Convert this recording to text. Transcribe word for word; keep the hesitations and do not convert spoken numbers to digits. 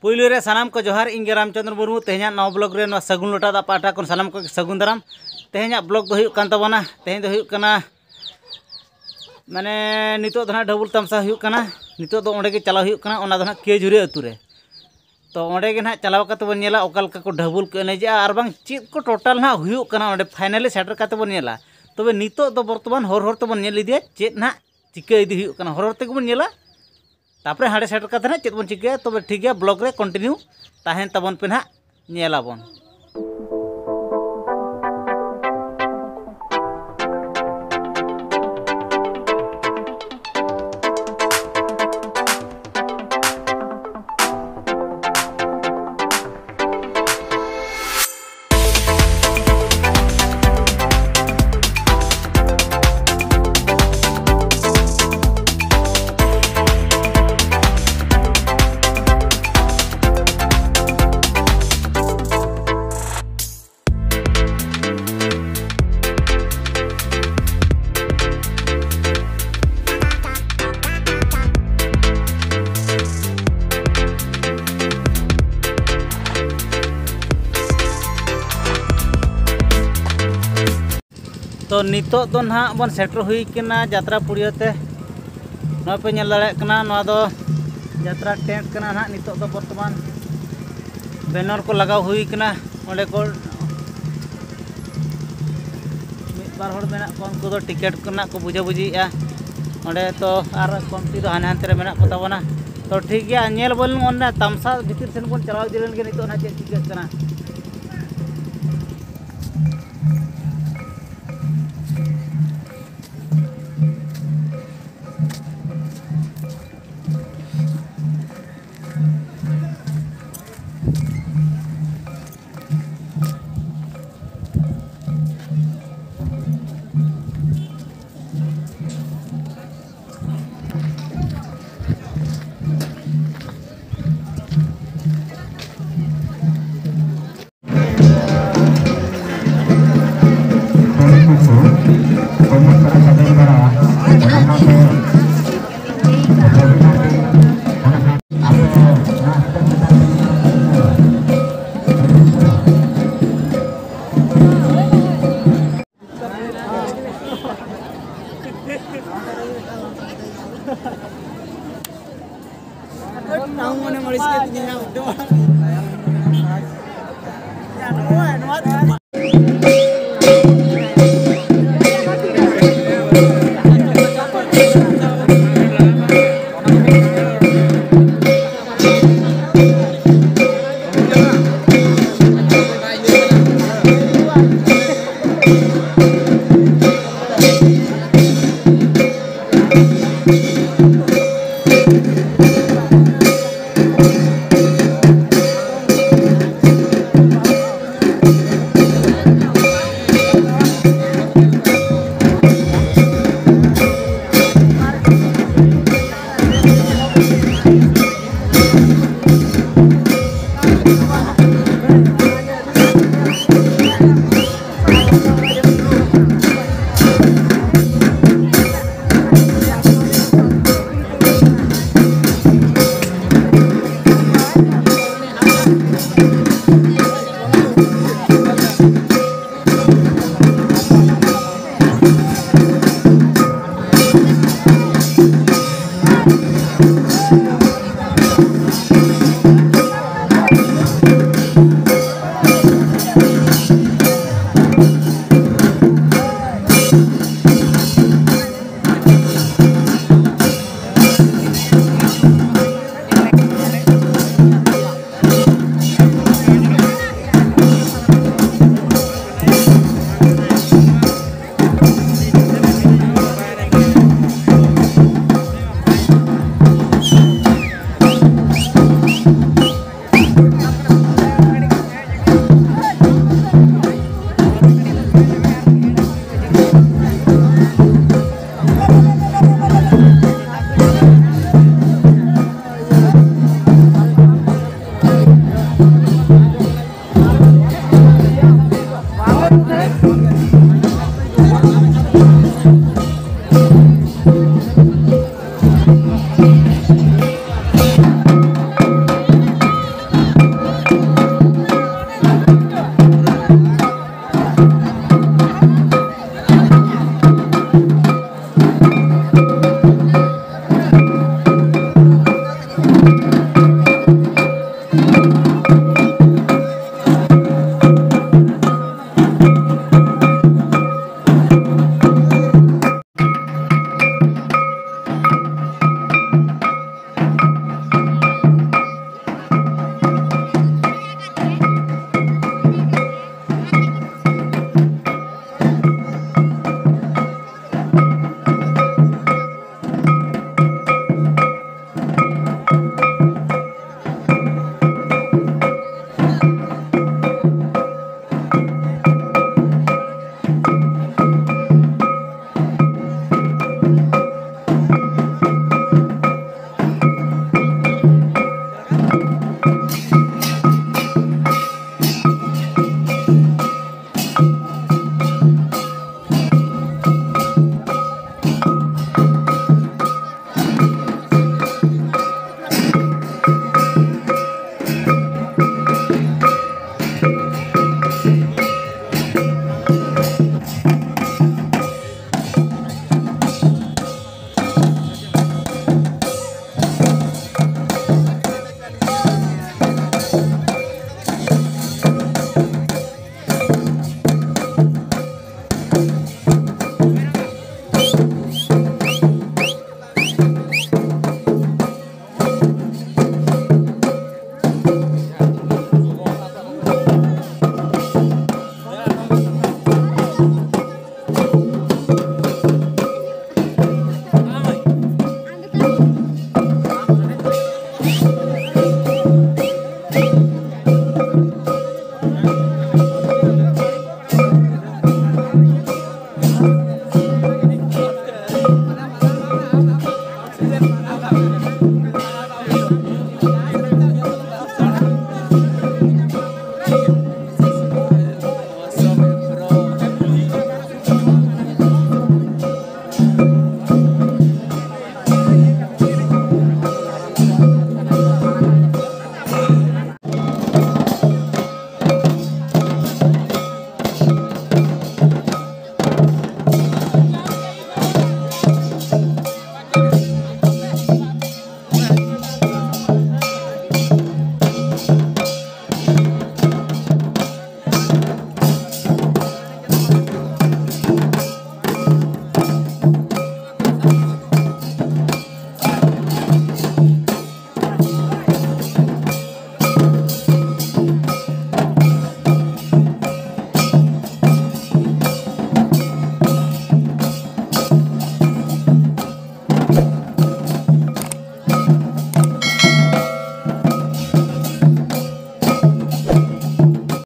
ᱯᱩᱭᱞᱩ ᱨᱮ ᱥᱟᱱᱟᱢ ᱠᱚ ᱡᱚᱦᱟᱨ, ᱤᱧ ᱜᱮ ᱨᱟᱢᱪᱚᱸᱫᱽᱨᱚ ᱢᱩᱨᱢᱩ᱾ ᱛᱮᱦᱮᱧᱟᱜ ᱱᱚᱣᱟ ᱵᱞᱚᱜ ᱨᱮ ᱱᱚᱣᱟ ᱥᱟᱹᱜᱩᱱ ᱞᱚᱴᱟ ᱫᱟᱜ ᱯᱟᱦᱴᱟ ᱠᱷᱚᱱ ᱥᱟᱱᱟᱢ ᱠᱚ ᱥᱟᱹᱜᱩᱱ ᱫᱟᱨᱟᱢ᱾ ᱛᱮᱦᱮᱧᱟᱜ ᱵᱞᱚᱜ ᱫᱚ ᱦᱩᱭᱩᱜ ᱠᱟᱱ ᱛᱟᱵᱚᱱᱟ, ᱛᱮᱦᱮᱧ ᱫᱚ ᱦᱩᱭᱩᱜ ᱠᱟᱱᱟ, ᱢᱟᱱᱮ, ᱱᱤᱛᱚᱜ ᱫᱚ ᱱᱟᱦᱟᱜ ᱰᱷᱟᱹᱵᱩᱞ ᱛᱟᱢᱥᱟ ᱦᱩᱭᱩᱜ ᱠᱟᱱᱟ᱾ ᱱᱤᱛᱚᱜ ᱫᱚ ᱚᱸᱰᱮ ᱜᱮ ᱪᱟᱞᱟᱣ ᱦᱩᱭᱩᱜ ᱠᱟᱱᱟ, ᱚᱱᱟ ᱫᱚ ᱱᱟᱦᱟᱜ ᱠᱤᱭᱟᱹᱡᱷᱩᱨᱤ ᱟᱹᱛᱩ ᱨᱮ᱾ ᱛᱚ ᱚᱸᱰᱮ ᱜᱮ ᱱᱟᱦᱟᱜ ᱪᱟᱞᱟᱣ ᱠᱟᱛᱮ ᱵᱚᱱ ᱧᱮᱞᱟ ᱚᱠᱟ ᱞᱮᱠᱟ ᱠᱚ ᱰᱷᱟᱹᱵᱩᱞ ᱠᱚ ᱮᱱᱮᱡᱮᱜᱼᱟ ᱟᱨ ᱵᱟᱝ ᱪᱮᱫ ᱠᱚ ᱴᱳᱴᱟᱞ ᱱᱟᱦᱟᱜ ᱦᱩᱭᱩᱜ ᱠᱟᱱᱟ᱾ ᱚᱸᱰᱮ ᱯᱷᱟᱭᱱᱟᱞᱤ ᱥᱮᱴᱮᱨ ᱠᱟᱛᱮ ᱵᱚᱱ ᱧᱮᱞᱟ᱾ ᱛᱚᱵᱮ ᱱᱤᱛᱚᱜ ᱫᱚ ᱵᱚᱨᱛᱚᱢᱟᱱ ᱦᱚᱨ ᱦᱚᱨ ᱛᱮᱵᱚᱱ ᱧᱮᱞ ᱤᱫᱤᱭᱟ ᱪᱮᱫ ᱱᱟᱦᱟᱜ ᱪᱤᱠᱟᱹ ᱤᱫᱤ ᱦᱩᱭᱩᱜ ᱠᱟᱱᱟ, ᱦᱚᱨ ᱦᱚᱨ ᱛᱮᱜᱮ ᱵᱚᱱ ᱧᱮᱞᱟ᱾ ᱛᱟᱯᱚᱨᱮ ᱦᱟᱸᱰᱮ ᱥᱮᱴᱮᱨ ᱠᱟᱛᱮ ᱱᱟᱦᱟᱜ ᱪᱮᱫ ᱵᱚᱱ ᱪᱤᱠᱟᱹᱭᱟ᱾ ᱛᱚᱵᱮ ᱴᱷᱤᱠ ᱜᱮᱭᱟ, ᱵᱞᱚᱜ ᱨᱮ ᱠᱚᱱᱴᱤᱱᱤᱭᱩ ᱛᱟᱦᱮᱱ ᱛᱟᱵᱚᱱ ᱯᱮ ᱱᱟᱦᱟᱜ, ᱧᱮᱞᱟᱵᱚᱱ᱾ ᱛᱚ ᱱᱤᱛᱚᱜ ᱫᱚ ᱱᱟᱦᱟᱜ ᱵᱚᱱ ᱥᱮᱴᱮᱨ ᱦᱩᱭ ᱠᱟᱱᱟ ᱡᱟᱛᱨᱟ ᱯᱩᱲᱤᱭᱟᱹ ᱛᱮ᱾ ᱱᱚᱜᱼᱚᱭ ᱯᱮ ᱧᱮᱞ ᱫᱟᱲᱮᱭᱟᱜ ᱠᱟᱱᱟ, ᱱᱚᱣᱟ ᱫᱚ ᱡᱟᱛᱨᱟ ᱴᱮᱱᱴ ᱠᱟᱱᱟ ᱱᱟᱦᱟᱜ᱾ ᱱᱤᱛᱚᱜ ᱫᱚ ᱵᱚᱨᱛᱚᱢᱟᱱ ᱵᱮᱱᱟᱨ ᱠᱚ ᱞᱟᱜᱟᱣ ᱦᱩᱭ ᱠᱟᱱᱟ᱾ ᱚᱸᱰᱮ ᱠᱚ ᱢᱤᱫ ᱵᱟᱨ ᱦᱚᱲ ᱢᱮᱱᱟᱜ ᱠᱚᱣᱟ, ᱩᱱᱠᱩ ᱫᱚ ᱴᱤᱠᱤᱴ ᱨᱮᱱᱟᱜ ᱠᱚ ᱵᱩᱡᱷᱟᱹ ᱵᱩᱡᱷᱤᱭᱮᱫᱼᱟ᱾ ᱚᱸᱰᱮ ᱛᱚ ᱟᱨ ᱠᱚᱢᱛᱤ ᱫᱚ ᱦᱟᱱᱮ ᱦᱟᱱᱛᱮ ᱨᱮ ᱢᱮᱱᱟᱜ ᱠᱚ ᱛᱟᱵᱚᱱᱟ᱾ ᱛᱚ ᱴᱷᱤᱠ ᱜᱮᱭᱟ, ᱧᱮᱞ ᱵᱚᱱ ᱚᱱᱟ ᱛᱟᱢᱥᱟ ᱵᱷᱤᱛᱤᱨ ᱥᱮᱱ ᱵᱚᱱ ᱪᱟᱞᱟᱣ ᱤᱫᱤ ᱞᱮᱱ ᱜᱮ, ᱱᱤᱛᱚᱜ ᱱᱟᱦᱟᱜ ᱪᱮᱫ ᱪᱤᱠᱟᱹᱜ ᱠᱟᱱᱟ᱾